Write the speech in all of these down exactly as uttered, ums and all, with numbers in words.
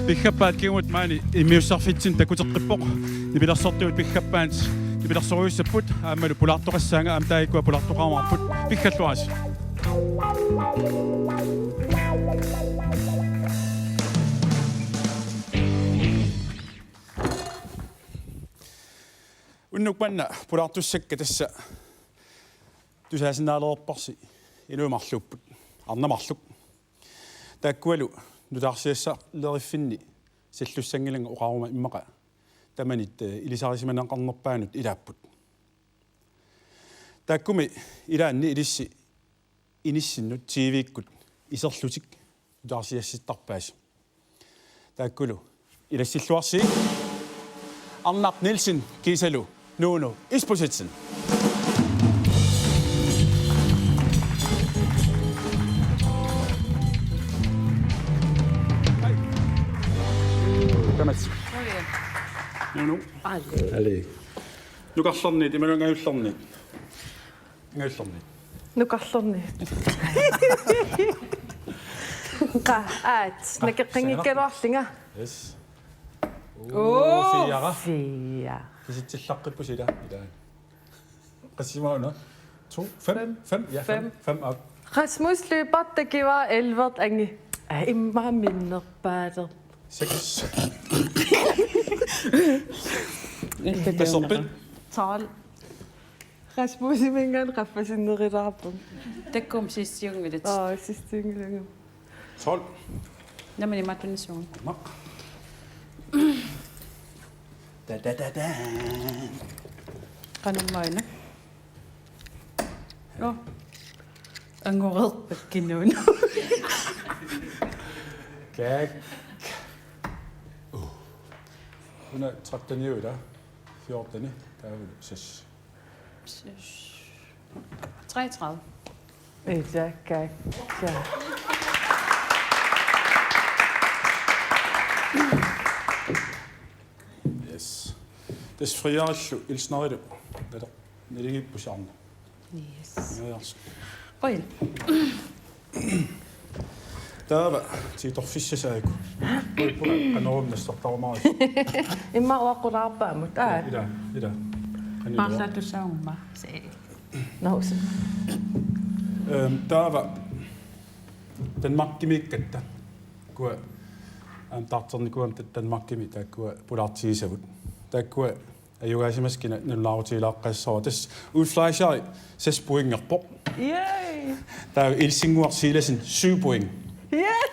Piffappaat kingumut maani immiussarfitsinni takuteqqippoq. Nipilersortuut piffappaanut nipilersorujussuupput, aammalu pulaartoqassaanga, aamma taakku pulaartoqarumaarput. Piffaluarisi. Unnuk manna pulaartussakka tassa tusaasinnaalerparsi inuit marluupput. Arnat marluk. Taakkualu nutaarsiassaleriffinni sallussanngilanga oqaruma immaqa tamanit, eh, ilisarisimaneqarnerpaanut ilaapput. Taakkumi ilaanni ilissi inissinnut T V-kkut iserlutik nutaarsiassittarpaasi. Taakkulu ilassilluarsiuk. Arnaq Nielsen kiisalu Nuunu Isbosethsen. Tamassi. Nuunu. Ali. Ali. Nukarlerniit, imaluunniit angajullerniit. Angajullerniit. Nukarlerniit. Qa, aat, nakeqqinngikkaluarlunga. Yes. Oo, fire. Fire. Kisitsillaqqippusi ila, ila. Qassimaana? To, fem, fem, ja, fem, fem. Fem op. Rasmus Lyberth, der giver elleve, Ange. Ej, imma minnerpaaler. Seks. Ikke det. Hvad så, Ben? Tolv. Rasmus, imingaan qaffasinnerulaarpoq. Takkum sissiungilit. Aa, sissiungilagu. Tolv. Namani matunisuun. Maq. Da, da, da, da. Qanummaina. Nå. Angoreerpakka Nuunu. Kak. Uh. Una tretten, fjorten, der er vel seks. Treogtredive. Ija, kak, ja. Yes. Tassa friarillu ilsnarilu. Nalunngippusi Arnaq. Yes. Ingeriarsi. Oj. Taava tiitorfissasaaku. Uippunga qanoq nassartarumaarisi. Imma uaqqulaarpaamut. Aa. Ila, ila. Qanoq. Paarlaatussaagummik. Se. Nå, se. Øhm, taava Danmarkimiikkatta. Kua, øhm, taarternikuugamik Danmarkimi taakkua pulaartigisavut. Taakkua ajugaasimasakka nalunaarutigilaarpassuit. Tassa Ulf Fleischer seks pointerpoq. Yay! Taava Ilsinnguaq Silassen syv point. Yay!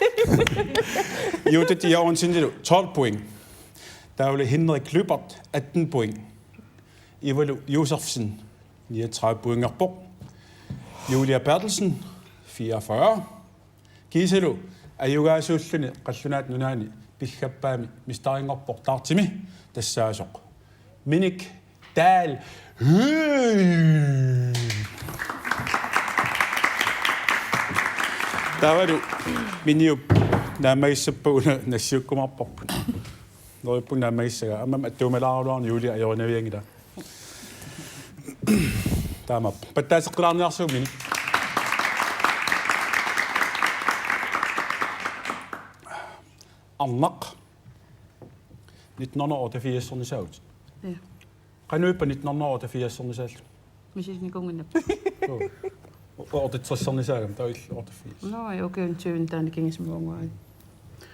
Judith Jørgensenilu tolv point. Taavalu Henrik Lyberth atten point. Ivalu Josefsen niogtredive pointerpoq. Julia Berthelsen fireogfyrre. Kiisalu ajugaasuulluni Qallunaat Nunaanni piffappaami mesterinngorpoq dartsimi tassaasoq Minik Dahl Høegh. Taavalu Miniup naammagissappat una nassiukkumaarparput. Neriuppunga naammagissagaa. Aamma attuumalaaraluaruni Julia ajorinavianngilaq. Taamaappoq. Pattaaseqqilaarniarsiuk Minik. Arnaq. Nitten hundrede og otteogfirs-ernisaavutit. Ja. Qanoq ippa nitten hundrede og otteogfirs-ernisaalluni? Misissinikuunnginnappa. Joo. Otteogtres-ernisaagami, taava illit otteogfirs. Nå, ja, okay, tyveni taanna kingisimagunnguarit.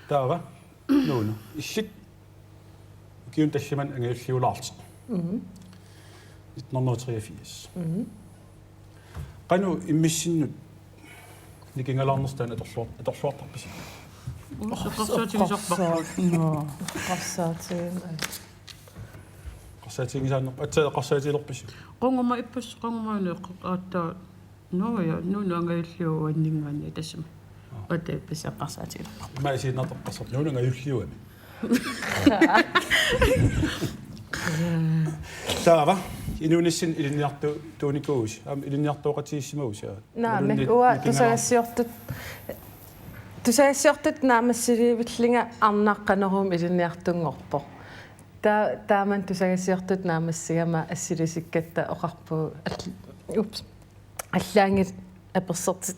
Taava? Nuunu. Illit. Ukiuni tallimani angajulliulaartoq. Mhm. Nitten hundrede og treogfirs. Mhm. Qanoq immissinnut nikingalaarnersi taanna atorluar-, atorluartarpisi? Uus, eqqarsaatigisarparput. Eqqarsaat-, nå, eqqarsaatiginngisaa-, eqqarsaatiginngisaannerpa? Aatsaat eqqarsaatigilerpisi? Qunguma ippas-, qunguma uneeqqaq aatsaat. Nå ja, Nuunu angajulliuvoq uanninngaanniit tassami. Aa. Aatsaat ippassaq eqqarsaatigilerparput. Ima isiinnartoq eqqarsartoq. Nuunu angajulliugami. Taava, inuunissinni ilinniartu-, tuunikuuvusi. Aamma ilinniartooqatigiissimavusi, aa. Naamik, imaluunniit uanga nikingalaar-, tusagassiortut, tusagassiortut naammassiliivillunga Arnaq Qanoruumi ilinniartunngorpoq. Ta-, taamani tusagassiortut naammassigama assilisikkatta oqarpugut all-, ups. Allaanngilaq apersortit.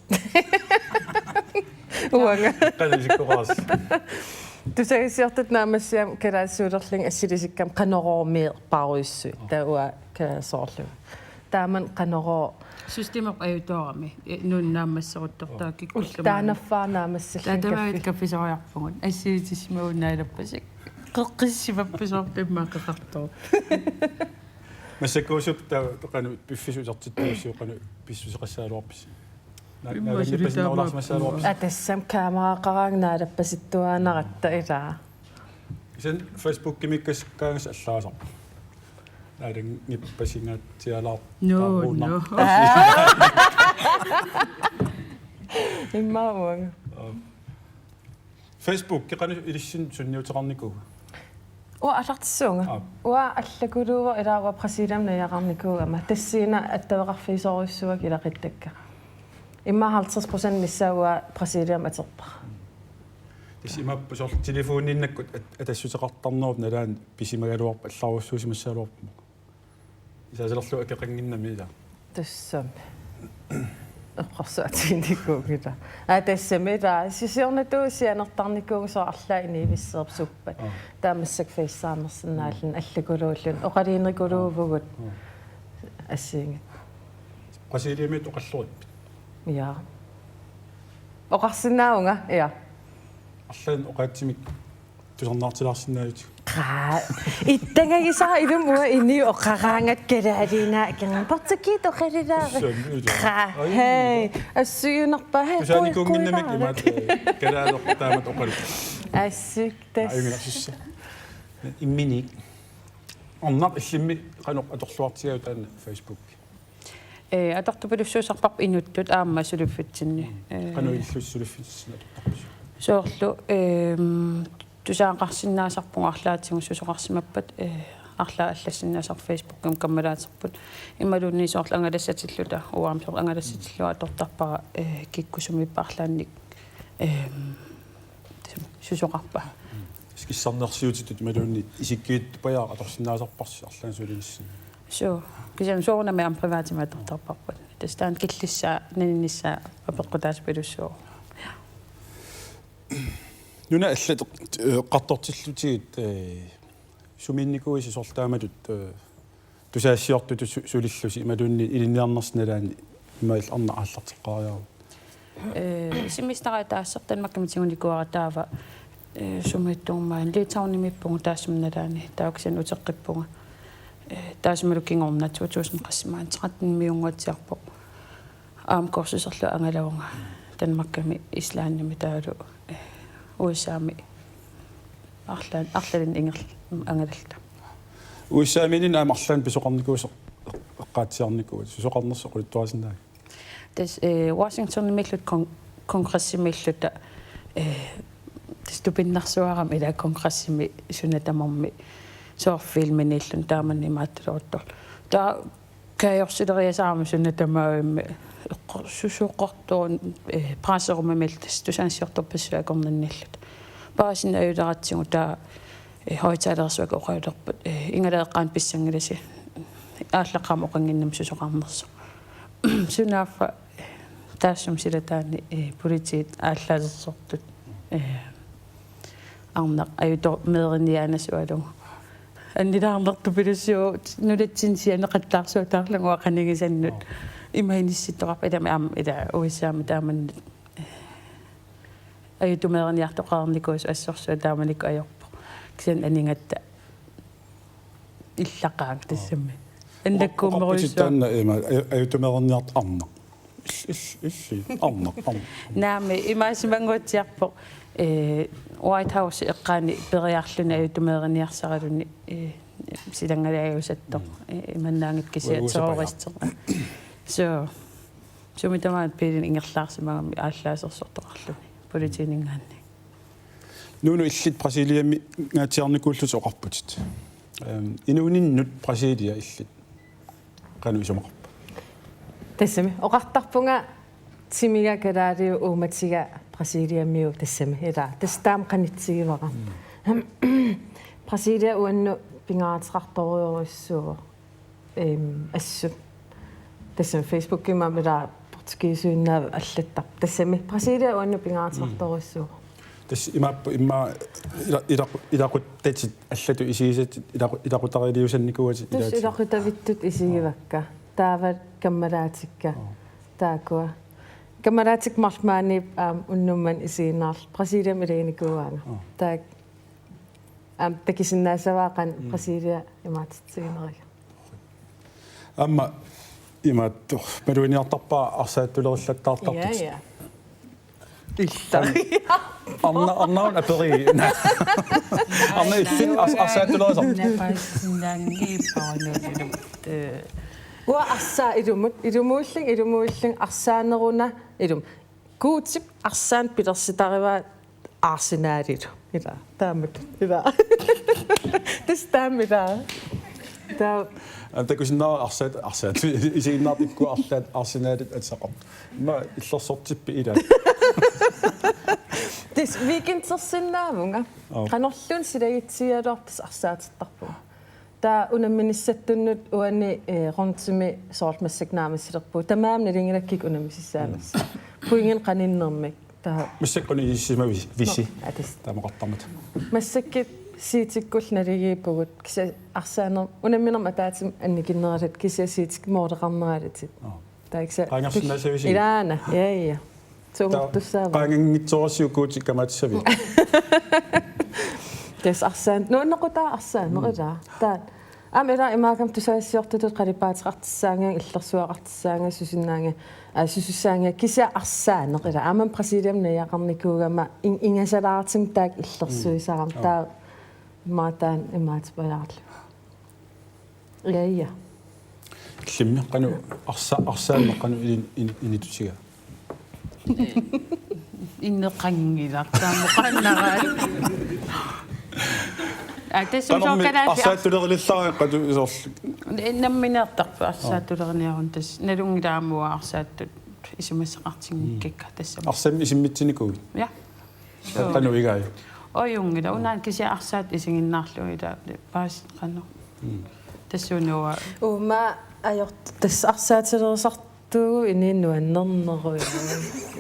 Uanga. Qanoq isikkoqarassi? Tusagassiortut naammassigaanni kalaallisuulerlunga assilisikkama Qanorooq-miit paarujussuit. Taava uanga kalaallisoorlunga. Taamani Qanorooq. Systemip ajutoorami. Nuun naammasseruttortaa kikkullumaarami. Ultaanaffaar naammassillunga. Taava kaffi. Kaffisoriarpugut. Assigitissimavut naalappasik. Qeqqissimappasoorpimmaa qeqartoq. Massakkuusuppat taava qanoq piffissaq utertittuussiuk qanoq pissuseqassagaluarpisi? Immaqa suli taamaappunga. Aa, tassami kameraqaraangat naalappasittuaannaratta ilaa. Kisianni Facebookimiikkassakkaangassi allaasarpoq. Naalanngippasingaatsialaartaruna. No, no. Immaqa uanga. Aa. Facebook, qanoq ilissinnut sunniuteqarnikuua? Uanga aallartissuunga. Aap. Uanga allakuluuvoq ilaa uanga Brasiliami najugaqarnikuugama. Tassani attaveqarfigisorujussuuakka ilaquttakka. Immaqa halvtreds procent missaani uanga Brasiliami atorpara. Tassa imaappoq soorlu telefoniinnakkut at-, atassuteqartarnerup nalaani pisimagaluarpat allarujussuusimassagaluarpoq. Isaasalerlu akeqannginnami ilaa. Tassami. Eqqarsaatiginikuunngilaq. Aa, tassami ilaa. Siornatigut sianertarnikuuvugut soorlu arlaat inuuvissuseq suppat. Aa. Taava massakkut faceaamersinnaalluni allakuluulluni. Oqaluunerikuluuvugut. Aa. Assigiinngitsunik. Brasiliamiittut oqalluaripppit? Ja. Oqarsinnaavunga, ja. Arlaannik oqaatsimik tusarnaartilaarsinnaavutit. Qaa. Ittagagisara ilumut uanga inuit oqaraangakkit kalaaliinnaat akerngam portugiisit oqalualaarput. Tassami ilaa. Qaa. Ai. Hej. Assuinerpa hej. Tusaanikuunnginnamik kui-, imaat, kui-, eh, kalaallit taamatut oqalupput. Assut tassa. Ajunngilaq sisse. Imminik. Arnaq illimmi qanoq atorluartigaavit taanna Facebook? Ee, atortupilussuusarparput inuttut aamma suliffitsinni. Mm. Ee, qanoq ilillutit suliffitsissinni atortarpisi? Soorlu, eem, tusagaqarsinnaasarpugut arlaatigut susoqarsimappat, ee, arlaat allassinnaasarput Facebookimi kammalaaterput. Imaluunniit soorlu angalassatilluta, uanga soorlu angalassatillugu atortarpara, ee, kikkut sumiippat arlaannik, eem, susoqarpa. Kissarnersiutitut imaluunniit isikkiitsupajaaq atorsinnaasarparsi arlaannik sulinissinni. Suu, kisianni soorunami aamma privatimik atortarparput. Tassa taanna killissaa, naninnissaa apeqqutaassupilussuuvoq. Nunat allat, eh, eqqartortillutigit, eh, sumiinnikuuisi soorlu taamatut, eh, tusagassiortutut su-, sulillusi imaluunniit ilinniarnersi nalaani immaqa illit arnaq aallarteqqaariaruk? Ee, isummiissinissara taassertan Danmarkimi tigunikuuara taava, ee, sumiittuummaan Litauenimiippugut taassuma nalaani, taava kisianni uteqqippunga. Ee, taassumalu kingorna to tusind qassimaanni tretten-imiunnguatsiarpoq. Aamma kursuserlunga angalavunga Danmarkimi, Islandimi taavalu, ee, U S A-mi arlaan-, arlalinnik ingerl-, angalalluta. U S A-miinninni aamma arlaannik pisoqarnikuusoq eqqaatsiarnikuuat, susoqarnersoq oqaluttuarisinnaavit? Tassa, eh, Washingtonimiilluta kon-, kongressimiilluta, eh, tassa tupinnarsuarama ilaa kongressimi suna tamarmi soorlu filminiilluni taamani imaattaluartoq. Taava kaajorsileriasaarama suna tamaavimmik eqqor-, susoqartoq, eh, presserummimiilluta tassa tusagassiortorpassuit akornanniilluta. Paasineq ajuleratsigu taava, eh, højttalerisut oqalulerput, eh, igalaat eqqaanni pissanngilasi. Aallaqqaammut oqannginnami susoqarnersoq. Sunaaffa taassuma silataani, eh, politiit aallaasersortut, eh, arnaq ajutoorniarniaanasualugu. Annilaarnertupilussuuvoq nunatsinni sianeqattaarsuataarlugu qanigisannut. Ima inissittoqarpoq ilami aamma ila U S A-mi taamani, eh, ajutoorniartoqarnikuusoq assorsuaq taamanikkut ajorpoq. Kisianni anigatta illaqaanga tassami. Annakkuummerujussuaq. Oqarputit taanna ima, aju-, ajutoorniartoq arnaq. Ill-, ill-, illi, arnaq, arnaq. Naamik, imaassimannguatsiarpoq, eh, White House eqqaani periarluni ajutoorniarsaraluni, eh, silanngalaajusattoq, eh, imannaanngitsoq kisianni terroristi. Suu, sumi tamaat biilini ingerlaarsimagami aallaasersortoqarluni, politiininngaanniit. Nuunu illit Brasiliamingaatsiarnikuullutit oqarputit. Ehm, inuuninnut Brasilia illit qanoq isumaqarpa? Tassami oqartarpunga timiga kalaaliu uummatiga Brasiliamiu tassami ilaa. Tassa taama qanitsigivara. Mm. Brasilia uannut pingaaruteqartorujussuuvoq. Ehm, assut. Tassami Facebookimi aamma ilaa portugiisuinnaat allattarput. Tassami Brasilia uannut pingaaruteqartorujussuuvoq. Tassa imaappoq immaqa ila-, ilaqu-, ilaquttatit allatut isigisatit ilaqu-, ilaqutariiliusannikuuatit. Tassa ilaatigut. Ilaqutavittut isigivakka. Taava kammalaatikka. Aa. Taakkua. Kammalaatikkut marluk maaniipput aamma unnuk manna isiginnaarlutik Brasiliami ilaginikuugaanga. Aa. Taakku aamma takusinnaassavaat qanoq Brasilia imaattitsigineriga. Aamma imaattoq malugineqartarpara arsaattulerullattaartarputit. Ja, ja. Illa. Arna-, arnaq una aperi. Arnaq illit ars-, arsaattulerisarpit. Napaasinnaanngipparunuutilum. Uanga arsaat ilumut, ilumuullunga, ilumuullunga arsaaneruna ilumut. Guutip arsaannik pilersitarivaa Arsenalilu. Ila, taamak. Ila. Tassa taamak ila. Taa- Aa, takusinnaavat arsaat, arsaat. Isiginnaartut uku arlaat Arsenalit atisaqarput. Immaqa illersortippit ila. Tassa weekendersinnaavunga. Aa. Qanorluunniit silagitsigigaluarpat tassa arsaatertarpunga. Taava unamminissattunnut uani, eh, rundemi soorlu massakkut naammassilerpugut. Tamarmik nalunngilaat kikkunnut unammissaannassaagut. Pointinik qaninnermik. Taava massakkut unammisimavisi? Nå, atis. Taamaqartarmat. Massakkut Citykkullu naligiippugut. Kisianni arsaaner-, unamminermut ataatsimut annikinneralatit kisianni Citykkut mooleqarneralatit. Aa. Taava kisianni qaangersinnaassavisigit? Ilaana, ja, ja. Tuumortussaavaa. Qaanginngitsoorsiuk Guuti kamaatissaviuk? Tassa arsaan-, nuannequtaavoq arsaaneq ilaa. Taava aamma ilaa imaakkami tusagassiortutut qalipaateqartussaagaangat, illersueqartussaagaangat, susinnaagaangat, aa, susussaagaangat kisianni arsaaneq ilaa. Aamma Brasiliami najugaqarnikuugama in-, ingasalaartumik taakku illersuisarami. Aa. Taava imaattoq taanna imaattoq pajaarlugu. Ja, ja. Illimmi qanoq arsa-, arsaanneq qanoq ini-, ini-, initutigaa? Ineqanngilaq taama qannaraat. Aa, tassami qanormi soorlu kalaali arsaattulerilillaraangat qanoq soorlu? Nammineertarpoq arsaattuleriniarun tassa. Nalunngilaat aamma uanga arsaattut isumassaqartinngikkakka tassami. Arsamik isimmitsiniku? Ja. Qanoq igaajuk? Ajunngilaq, unaana kisianni arsaat isiginnaarlugu ilaa, paas qanoq. Mm. Tassuuna uanga. Uuma ajort-, tassa arsaatilerisartuugut inuit nuannernerujuuvoq.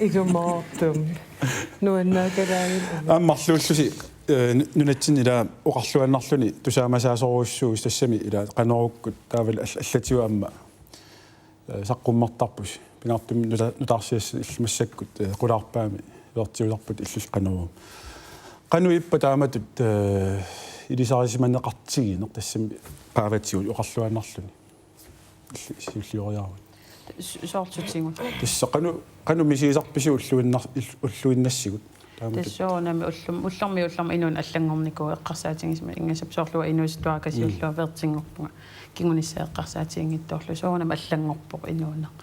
Ilumoortumik. Nuannaakalaagit. Aamma marluullusi, eh, nu-, nunatsinni ilaa oqarluinnarluni tusaamasaasorujussuuvusi tassami ilaa qanorukkut taavalu all-, allatigut aamma eh, saqqummertarpusi. Pingaartumik nuta-, nutaarsiassat illit massakkut, eh, qulaarpaami iliortiusarput illillu Qanorooq. Qanoq ippa taamatut, eh, ilisarisimaneqartigineq tassami qaavatigut oqarluinnarluni? Illit siullioriaruit. S-, soorlu sutigut. Tassa qanoq, qanoq misigisarpisiuk ulluinnar-, ill-, ulluinnassigut? Taamatut. Tassa soorunami ullum-, ullormiit ullormut inuuneq allanngornikuuvoq eqqarsaatigisimagaanni, ingammik soorlu uanga inuusuttuaraq kasiullugu, mm, vertinngorpunga kingunissaa eqqarsaatiginngitsoorlugu, soorunami allanngorpoq inuuneq.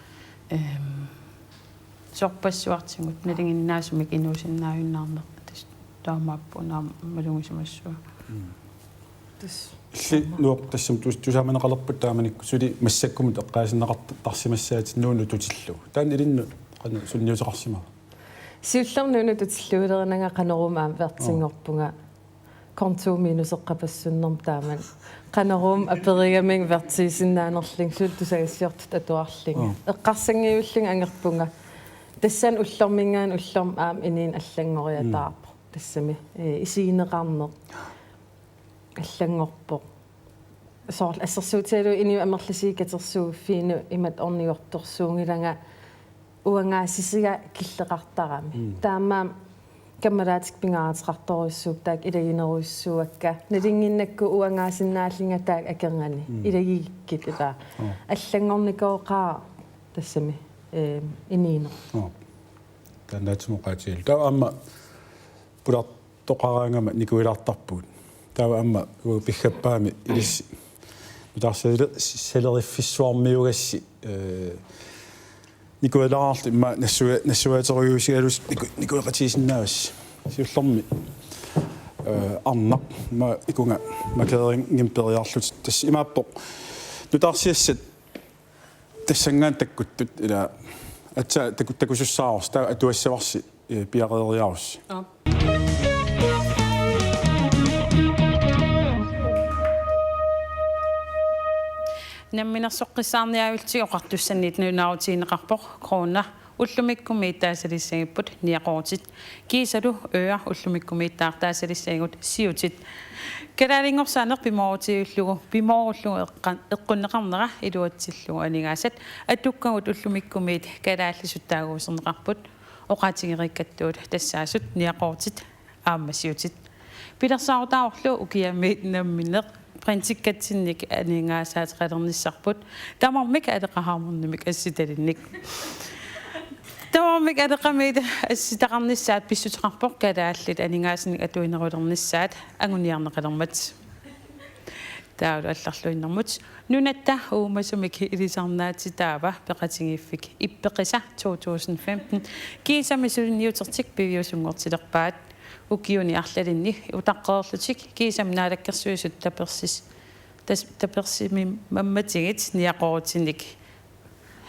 Ehm, sorpassuartigut nalinginnaasumik inuusinnaajunnaarneq, tassa taamaappoq una aamma malugisimassavat. Mm. Tassa. Illit Nuup tassami tus-, tusaamaneqalerput taamanikkut suli massakkumut eqqaasinneqartarsimassaatit Nuup Nututillugu. Taanna ilinnut qanoq sunniuteqarsimava? Siullermik Nuup Nututillugilerinanga Qanoruumik aamma vertinngorpunga. Konto minuseqqapassunnermut taamani. Qanoruumik aperigaminga vertiisinnaanerlunga suli tusagassiortutut atuarlunga. Mm. Eqqarsanngivillunga angerpunga. Tassani ullorminngaanniit ullormut aamma inuuneq allanngoriataarpoq. Mm. Tassami, eh, isigineqarneq allanngorpoq. Soorlu assersuutigalugu inuit amerlasuut katersuuffiinut imatut ornigortorsuunngilanga uangaasisiga killeqartarami. Mm. Taamaammat kammalaatikka pingaaruteqartorujussuupput taakku ilaginerujussuuakka. Nalunnginnakku uangaasinnaallunga taakku akornanni. Mm. Ilagigikkit ilaa. Oh. Allanngornikooqaaq tassami, eh, inuuneq. Oh. Taannaatsimut oqaatigalugu. Taava aamma pular- toqaraangama nikuilaartarpugut. Taava aamma uagut piggappaami ilissi nutaarsialeriffissuarmiugassi, eh, nikuilaarluta immaqa nassua-, nassuiaaterujuusigalusi niku-, nikueqatigisinnaavassi. Siullermik, eh, arnaq immaqa ikunga markerinngimmat periarlutit. Tassa imaappoq nutaarsiassat tassanngaannaq takkuttut ilaa aatsaat taku-, takusussaavarsi, taava atuassavarsi, eh, piareeriarussi. Aap. Namminersoqqissaarniarutsigu oqartussaniit nalunaarutigineqarpoq Krona Ullumikkumiit taasalissagipput niaqorutit. Kiisalu Ørred ullumikkumiit taasalissagigut siutit. Kalaalinngorsaanneq pimoorutigalugu pimoorullugu eqqan-, eqqunneqarnera iluatsillugu aningaasat atukkagut ullumikkumiit kalaallisut taaguuserneqarput. Oqaatigereerakku tassaasut niaqorutit aamma siutit. Pilersaarutaavorlu ukiami namminneq printikkatsinnik aningaasaateqalernissarput, tamarmik aleqahaarnermik assitalinnik. Tamarmik aleqamiit assitaqarnissaat pissuteqarpoq kalaallit aningaasanik atuinerulernissaat anguniarneqalermat. Taavalu allarluinnarmut. Nunatta uumasumik ilisarnaatitaava peqatigiiffik Ippeqisa to tusind femten kiisami suliniutertik piviusunngortilerpaat. Ukiuni arlalinni utaqqereerlutik kiisami Naalakkersuisut tapersis-, tas-, tapersimammatigit niaqorutinik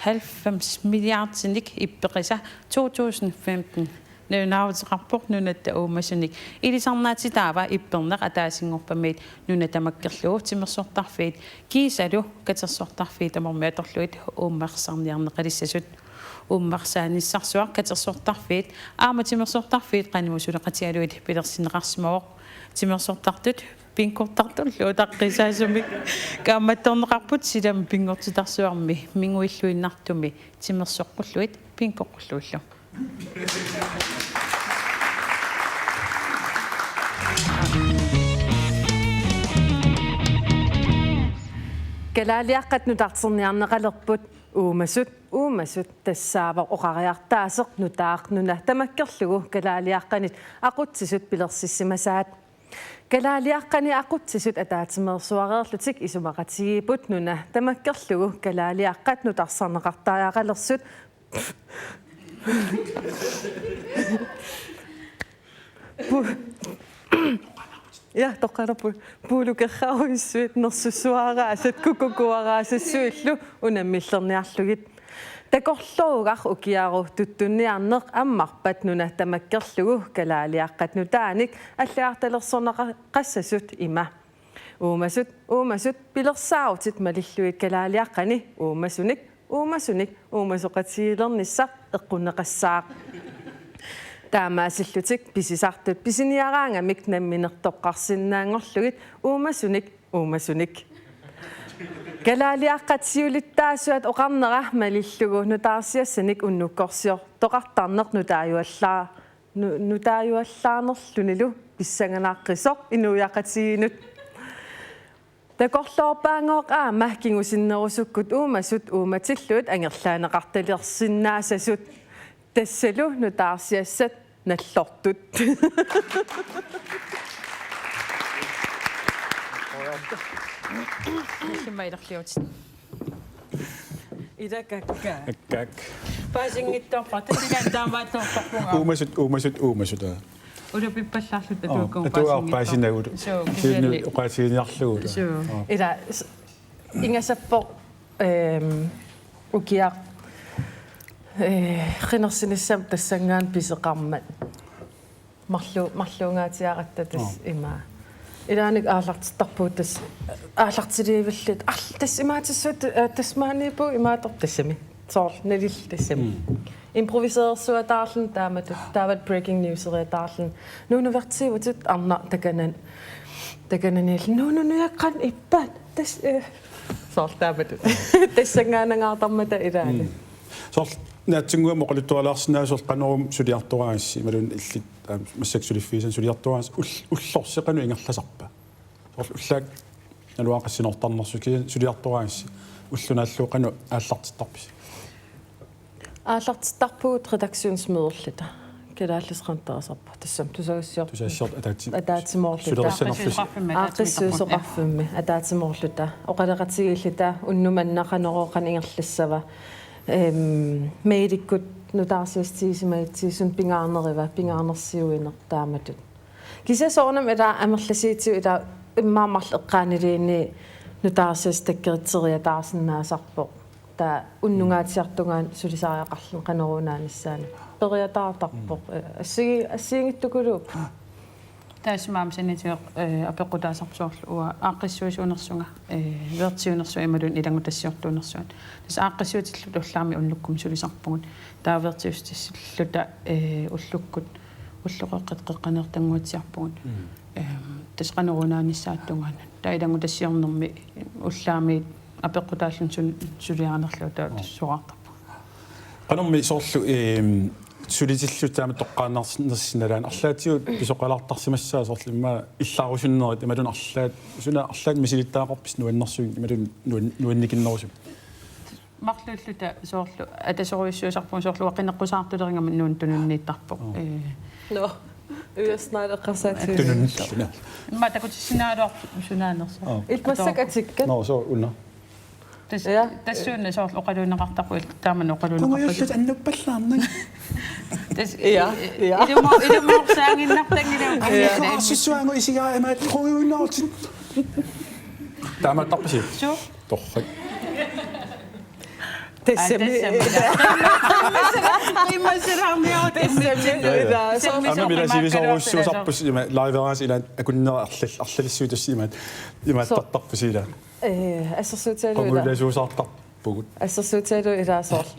halvfems milliardinik Ippeqisa to tusind femten nalunaaruteqarpoq. Nunatta uumasunik ilisarnaatitaava ipperneq ataasinngorpamiit nuna tamakkerlugu timersortarfiit kiisalu katersortarfiit tamarmik atorlugit uummarsarniarneqalissasut. Uummarsaanissarsuaq katersortarfiit aamma timersortarfiit qanimut suleqatigalugit pilersinneqarsimavoq. Timersortartut bingortartullu utaqqisaasumik kaammattorneqarput, silami bingortitarsuarmi minguilluinnartumi timersoqqullugit bingoqqullugillu. Kalaaliaqqat nutarterniarneqalerput. Uumasut, uumasut, tassaavoq oqariartaaseq nutaaq nuna tamakkerlugu kalaaliaqqanit aqutsisut pilersissimasaat. Kalaaliaqqani aqutsisut ataatsimeersuareerlutik isumaqatigiipput nuna tamakkerlugu kalaaliaqqat nutarsarneqartariaqalersut. Pu-, ja, toqqaannarpoq. Puulukerrarujussuit nersussuaraasat kukukuaraasassuillu unammillerniarlugit. Takorloorugaq ukiaru tuttunniarneq ammarpat nuna tamakkerlugu kalaaliaqqat nutaanik allagartalersorneqassasut ima. Uumasut, uumasut, pilersaarutit malillugit kalaaliaqqani uumasunik, uumasunik, uumasoqatigiilernissaq eqqunneqassaaq. Taamaasillutik pisisartut pisiniaraangamik nammineq toqqarsinnaanngorlugit uumasunik, uumasunik. Kalaaliaqqat siulittaasuat oqarnera malillugu nutaarsiassanik unnukkorsiortoqartarneq nutaajuallaa-, nu-, nutaajuallaarnerlunilu pissanganaqqisoq inuiaqatigiinnut. Takorloorpaagooq aamma kingusinnerusukkut uumasut uumatillugit angerlaaneqartalersinnaasasut. Tassalu nutaarsiassat nallortut. Ilumma ilerliutit. Ilakakka. Akkak. Paasinngitsoorpara. Tassa taamaattoortarpunga. Uumasut, uumasut, uumasut, aa. Ulapippallaarluta. Aa, atuuga paasinngitsoorpara. Atuuga paasinnagut. Suu, kisianni kisianni oqaatigineqarlugu. Suu. Aa. Ila s-, ingasappoq, ehm, eh, qinersinissaq tassanngaannaq pisoqarmat. Marlu-, marluungaatsiaratta tassa. Aa. Ima. Ilaanni aallartittarpugut tassa, aallartiliivillugit. Arl-, tassa imaatissuugut, eh, tassa maaniippugut imaattoq tassami. Soorlu nalillugu tassami. Mm. Improviserersuataarluni taamatut, taavalu breaking newseriataarluni. Nuunu Vertivutit arnaq takanan-, takananiillu. Nuunu nujaqqat ippat. Tassa, eh, soorlu taamatut. Tassanngaannangaartarmata ilaanni. Mm. Soorlu naatsinnguamik oqaluttualaarsinnaavoq soorlu Qanorum suliartoraangassi, imaluunniit illit, aam, massakkut suliffigisanni suliartoraangassi ull-, ullorsi qanoq ingerlasarpa? Soorlu ullaaq naluara qassinoortarnersoq kisianni suliartoraangassi ulloq naallugu qanoq aallartittarpisi? Aallartittarpugut redaktionsmøderluta. Kalaallisut qanoq taasarpaat. Tassami tusagassiortut. Tusagassiortut ataatsimoorluta. Ataatsimoorluta. Sulerissanerlusi. Aaqqissuisoqarfimmi. Aaqqissuisoqarfimmi. Ataatsimoorluta. Oqaloqatigiilluta. Unnuk manna Qanoroq qanoq ingerlassava. Ehm, mailikkut nutaarsiassat tigusimagutsigu suna pingaarneriva, pingaarnersiuineq taamatut. Kisianni soorunami ila amerlasuutigut ila immaqa marluk eqqaaniluunniit nutaarsiassat takkeritseriataarsinnaasarpoq. Taava unnungaatsiartungaani sulisariaqarluni Qanoruunaanissaani. Periataartarpoq. Mm. Eh, assigi-, assigiinngitsorujussuuvoq. Taassuma aamma saniatigut, eh, apeqqutaasarpoq soorlu uanga aaqqissuisuunersunga, eh, vertsiunersunga imaluunniit ilanngutassiortuunersunga. Tassa aaqqissuutilluta ullaami unnukkumi sulisarpugut. Taava vertsiutissilluta, eh, ullukkut, ulloqeqqat qeqqaneertannguatsiarpugut. Mm. Ehm, tassa qanorunaanissaata tungaanut. Taava ilanngutassiornermi ullaami apeqqutaalluni sun-, suliarinerlugu taava, aa, tassa soraartarpugut. Qanormi soorlu, ehm, sulitilluta taama toqqaannarsinnalaarneq arlaatigut pisoqalaartarsimassavat soorlu immaqa illaarusunnerit imaluunniit arlaat, suna arlaat misilittagaqarpisi nuannersunik imaluunniit nuan-, nuannikinnerusumik? Marluulluta soorlu atasorujussuusarpugut soorlu uanga qineqqusaartuleringama Nuun tununniittarpoq. Aa. Ee. Nå, Ørestad eqqarsaatigalugu. Tununniittarpoq. Immaqa takutissinnaagaluarpoq sunaanersoq. Aa. Ilmassak atikkat. Nå, soo una. Tas-, ja. Tassuuna soorlu oqaluunneqartarpoq, il-, taamani oqaluunneqartarpoq. Qungujulluta annuppallaarnak. Tas-, ja, ja. Ilumo-, ilumoorsaannginnartanngilagut. Ja. Qungujulluta arsussuangu isigaa imaat qungujunnaartut. Taamaattarpisi? Suu. Torrak. Tassami. Aa, tassami. Qimmasalaarniarut. Tassami. Ja, ja. Tassami. Aamma mila sivisoorujussuusarpusi ima live-eraasi ilaat akunnera arlal-, arlalissuit tassa imaat. Imaattartarpusi ilaa. Ee, assersuutigalugu ilaa. Qungujulasuusaartarpugut. Assersuutigalugu ilaa soorlu.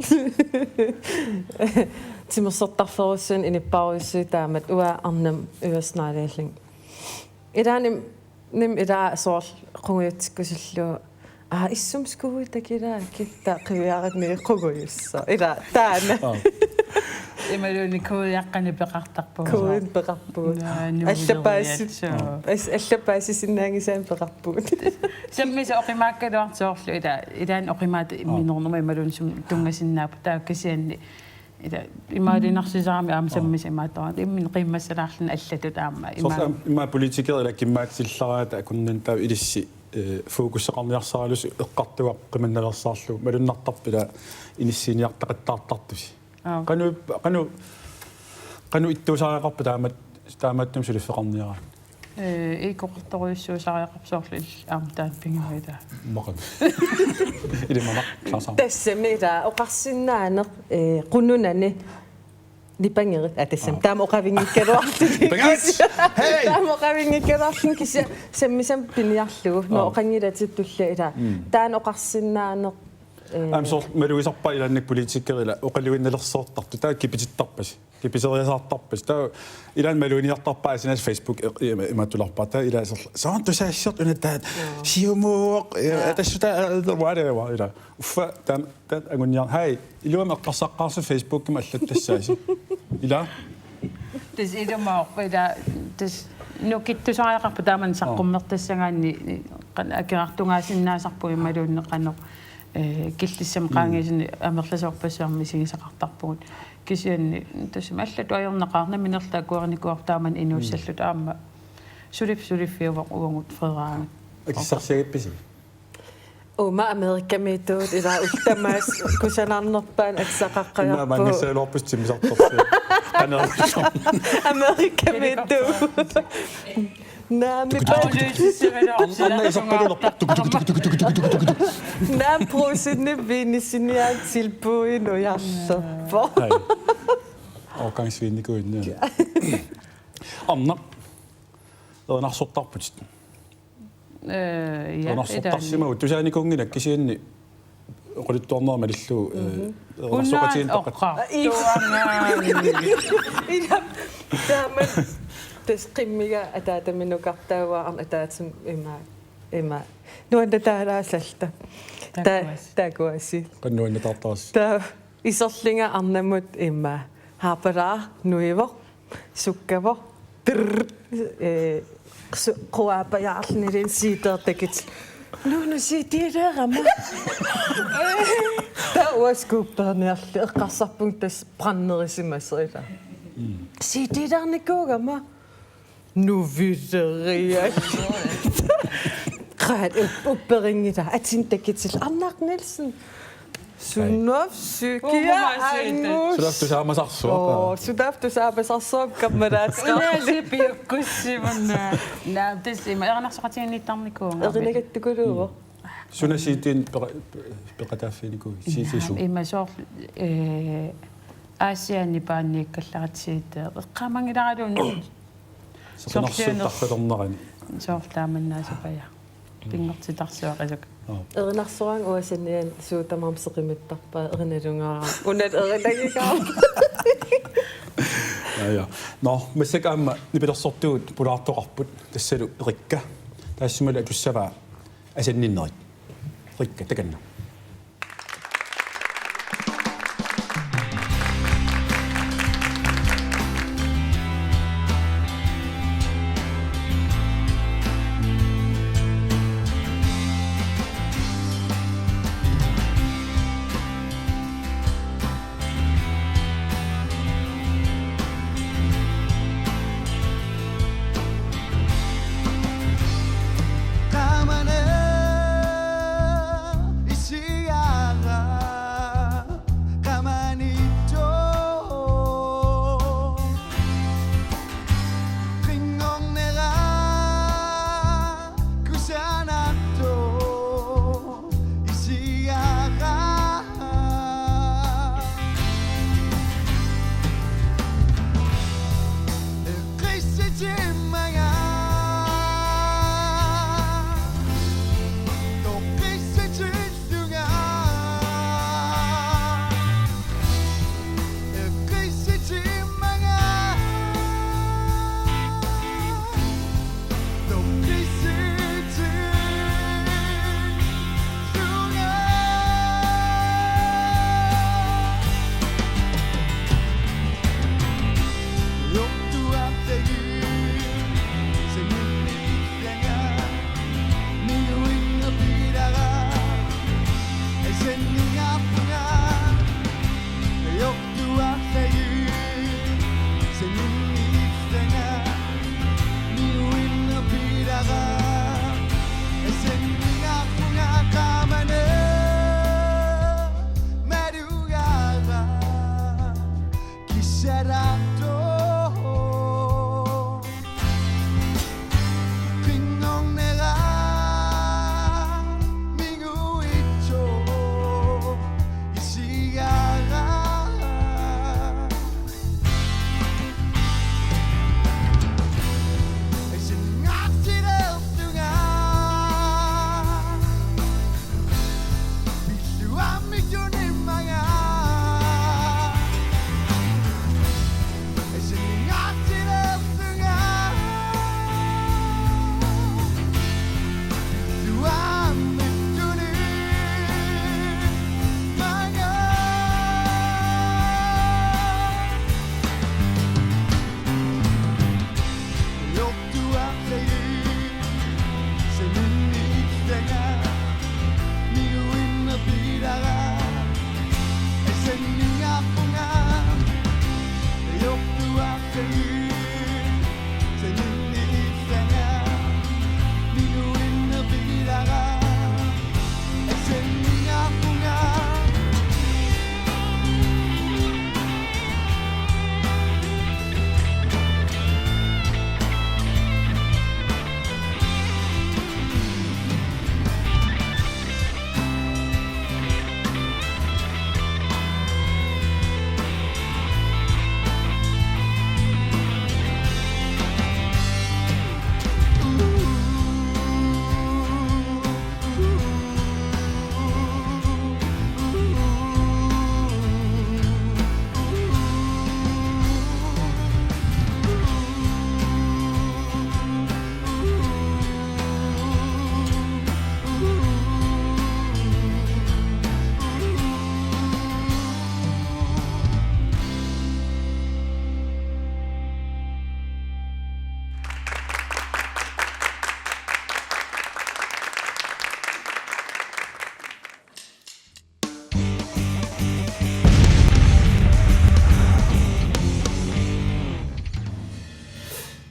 Timersortarferujussuit, inuppassuit taamak uanga arnamut Ørestadliallunga. Ilaanni nim ilaa soorlu qungujutsikkusullugu. Aa, issum skuui takilaakkit taava qiviaraanni qungujussuaq. Ilaa taanna. Aa. Imaluunniit kuujaqqani peqartarpugut. Kuuin peqarpugut. Naa, nuuleriat, allappaasi-, soo. As-, allappaasisinnaanngisaannik peqarpugut. Sammisaq oqimaakkaluartoq soorlu ilaa, ilaanni oqimaatut imminornermut imaluunniit sumi tunngasinnaapput taava kisianni ilaa imaaliinnarsisaramik aamma sammisaq imaattoq. Imminut qimmasalaarluni allatut aamma. Soorlu ima- aamma immaqa politikerit ilaa kimmaatsillaraat akunnerani taava ilissi, eh, fokuseqarniarsaralusi eqqartugaq qimannaveersaarlugu malunnartarpoq ilaa inissiiniartaqattaartartusi. Aap. Qanoq, qanoq, qanoq ittuusariaqarpa taamat-, taamaattumik suliffeqarniaraanni? Ee, iikkoqartorujussuusariaqarpoq soorlu il-, aamma taanna pingaarput. Maqan. Ilimana, klaasar. Tassami ilaa oqarsinnaaneq, ee, qununani nipangerit, aa, tassami. Aa. Taama oqavinngikkaluarluni. Nipangerit! Hej! Taama oqavinngikkaluarluni kisianni sammisaq piniarlugu. Nå, aa, oqanngilaq tittulla ilaa. Mm. Taanna oqarsinnaaneq, ee. Aamma soorlu malugisarpaat ilaanni politikerit ilaa oqaluginnaalersoortartut. Taava kipitittarpasi. Kipisiasaartarpasi. Taava ilaanni maluginiartarpaat aasiit Facebook e-, e-, imaattulerpaat. Taava ilaa soorlu: Soorlu tusaassiortut una taanna. Joo. Siumuuvoq. Ee, ja. Tassuta, aa, whatever, ilaa. Uffa, taanna, taanna anguniar-, hej, iluamik eqqarsaqqaarsi Facebookimi allattassaasi. Ilaa? Tassa ilumoorpoq, ilaa, tassa nukittusariaqarpoq taamani. Aa. Saqqummertassagaanni, qan-, akerartugaasinnaasarpugut imaluunniit qanoq, ee, killissamik, mm, qaangiisumik amerlasoorpassuarnik misigisaqartarpugut. Kisianni tassami allatut ajornaqaaq, nammineerluta akuerinikuuarput taamani inuussalluta, mm, aamma sulif-, suliffiuvoq uagut Frederikkimut. Akissarsiagippisi? Uuma Amerikamiittuut ilaa ullut tamaasa kusanarnerpaat atisaqaqqaarpugut. Immaqa mangissaluarpus timmisartorsi. Amerikamiittuut. Naamik. Anna iserpalulerpoq. Tuk, tuk, tuk. Naamik Brugsenip viinisiniaat tilbudinujarlerpoq. Hej. Årgangsvinnikuuinnaq. Arnaq. Erinarsortarputit. Ee, ja, erinarsortarsimavugut. Ilaanni. Tusaanikuunngilakka kisianni oqaluttuarnera malillugu, ee, mhm, erinarsoqatigiinneq oqqa-. Aa, ii. Tuangaani. Ilaa, taama tassa qimmiga ataataminukartaavaa arnaq ataatsimut ima, ima. Nuannataalaasalluta. Ta-, takuasi. Takuasi. Qanoq nuannataartarsi? Taava iserlunga arnamut ima. Haapalaaq nuivoq. Sukkavoq. Trrr. Ee, su-, quaapajaarluni C D-rtakit. Nuunu C D-leerama. Taava uanga skuupperniarlugu eqqarsarpunga tassa brænderisimasoq ilaa. Mm. C D-leernikuugama. Nuvileriat. Qaat up-, upperinngilaq. Atin takitil Arnaq Nielsen. Sunaafsi kia angu. Sunaaffi tusaamasarsuaq. Oo, sunaaffi tusaamasarsuaq kammalaatiga. Unaasi piukkussimanna. Naa, tassa ima erinarsoqatiginnittarnikuuvunga. Erinakattukuluuvoq. Suna C D-nik peqa-, peqataaffiginikuuit? C D-suup. Naa, ima soorlu, ee, Aasianni paanniikkallarati C D. Eqqaamanngilaraluni. Soorlu qinersuut tarratornerani. Soorlu taamannaasupajaa. Pinngortitarsuaq isuka. Erinarsoraangat uanga saniani suut tamarmik seqimittarpaat, erinalugara. Una erinagigara. Ja, ja. Nå, massakkut aamma nipilersortugut pulaartoqarput, tassalu Erikka. Taassumali atussavaa asanninnerit. Erikka, takanna.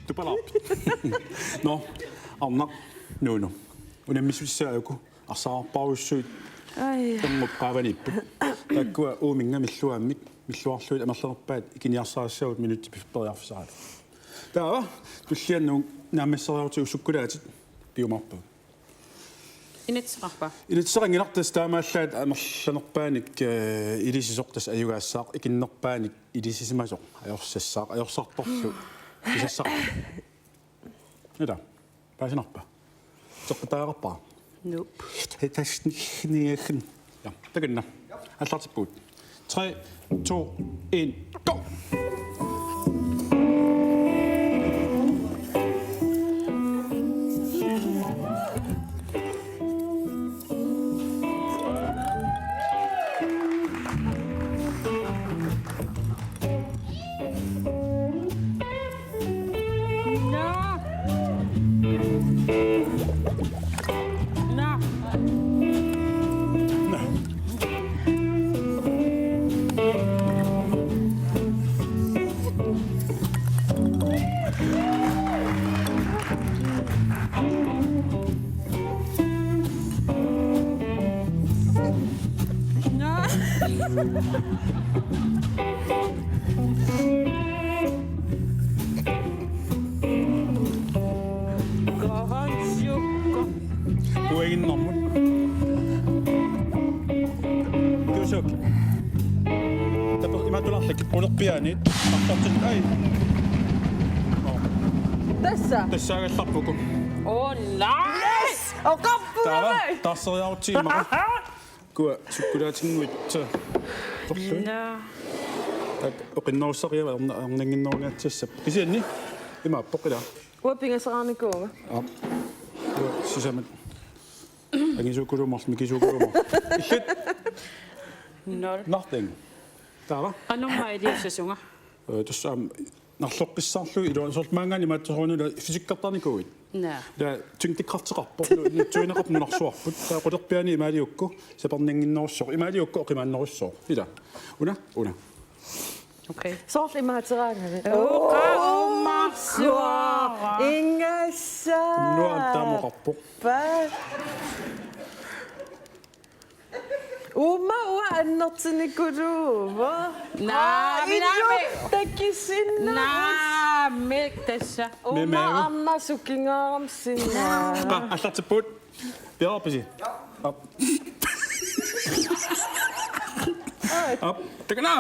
Tupalaarpit. Nå, Arnaq, Nuunu. Unammissutissaat uku arsaarparujussuit. Ai. Ernup qaavaniipput. Taakkua uuminnga milluaammik, milluarlugit amerlanerpaat ikiniarsarissavagut minutsit piffissaq periarfissaraat. Taava, tulliani naammasseriarlutit sukkulaatitut piumaarpagut. Inatsiseqarpa? Inatsiseqannginarpoq, tassa taamaallaat amerlanerpaanik, eh, ilisisoq tassa ajugaassaaq, ikinnerpaanik ilisisimasoq ajorsassaaq, ajorsartorlu pisassaqarpoq. Nita. Paasinarpa? Teqqitaagarpara. Nope. Hei, tassa niagan. Ja, takanna. Aallartippugut. Tre, to, en, go! Nå. Nå. Nå. Uaginnarmut. Kiusuk. Taper imaattularlak qulerpiaaniit. Artartit ai. Tassa. Tassaagallarpuku. Oh, nice! Oqarpunga. Taava, taarseriarutsigimmaqa. Kua sukkulaatinnguit. Torlui. Naa. Tak, oqinnerussariava erna-, ernannginnerunngaatsiassap. Kisianni imaappoq ila. Uanga pingaseraanikuuvunga. Aap. Uanga sisamat. Angisuukuluummar, mikisuukuluummar. Illit? Nul. Nothing. Taava? Qanormaa iliussasunga? Øh, tassa aamma narloqqissaarlugu iluani soorlu maanngaanniit imaattoq soorunami fysikkertarnikuuit. Naa. Ila tyngdekrafteqarpoq, nu-, nutsuineqarpoq nunarsuarput. Taava qulerpiaani imaaliukku sapernannginnerussaaq. Imaaliukku oqimaannerussaaq. Ila. Una, una. Okay. Soorlu imaatteraangami. Oqa-, omarsuara. Ingassaa. Nuam tamoqarpoq. Pa. Uuma uanga annertunikuluuvoq. Naamik, aa, illu naamik. Takisinnaavasi. Naamik tassa. Uuma Mimmi. Aamma sukingaarami sinnaa. Qa-, aallartippugut. Piareerpisi? Aap. Aap. Takanna.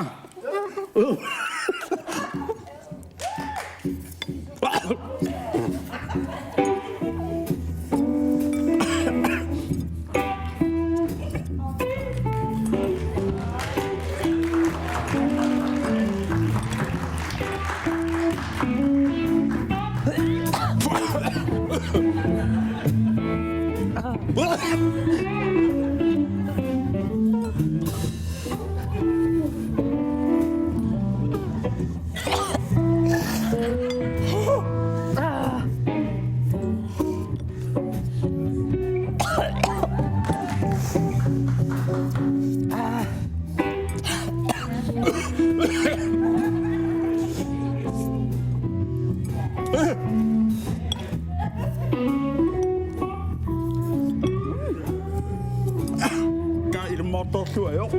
Qa ilummoortorlugu ajoq.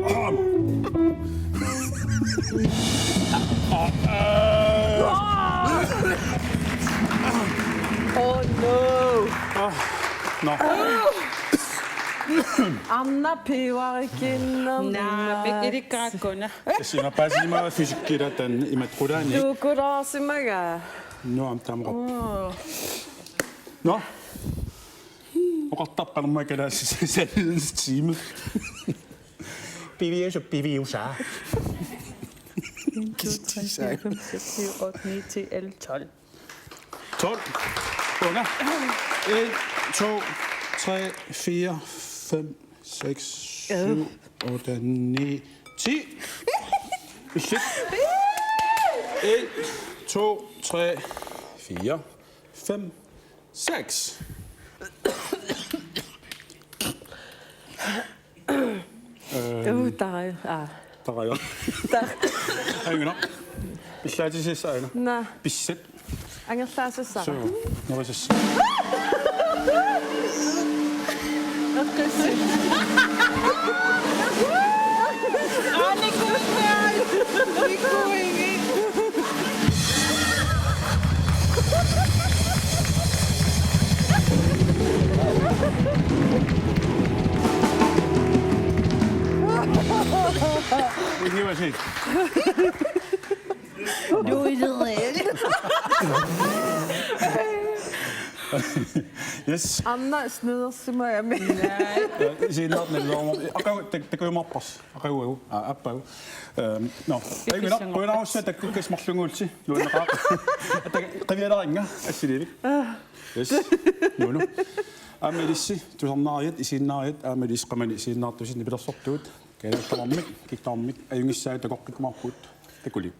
Oh no. Ah, nå. Anna piuarikinnermi. Naamik, ilikkarakkuna. Tassa ima paasisimagaa fysikki ila taanna imatut qulaani. Sukkulaarsimagaa. Nå, aamma taama qap. Oh. Nå. Oqartarpara aamma kalaallisut sandhedstime. Piviusu, piviusaa. En, to, tre, fire, fem, seks, syv, otte, ni, ti, elleve, tolv. Tolv. Uanga. En, to, tre, fire, fem, seks, syv, otte, ni, ti. Illit. En, to, tre, fire, fem, seks. Øhm, Uh, tarai. Ah. Tarai. Ta- Aajuna. Pillaatissiissaq aajuna. Naa. Pissat. Angerlaassaaq. Suu. Nerisassaq. Eqqissi. Aa, nikuinngilaq. Nikuinngilaq. Ingiuasi. Duileril. Yes. Anna snedersimagami. Isiinnaarnilluarma. Aqagu tak takujumaarpars. Aqagu aa appagu. Ehm no. Aimina quinarussu takkukkas marlunguulsi. Nuunneqaaq. Ata qivialaringa assiliivik. Yes. Nuunu. Aamma ilissi tusarnaariat isiinnaariat aamma ilissi qamani isiinnaartusi nipilersortugut. Kalaallit tamarmik, kikkut tamarmik, ajunngissaat takoqqikkumaarpugut. Takuliuk.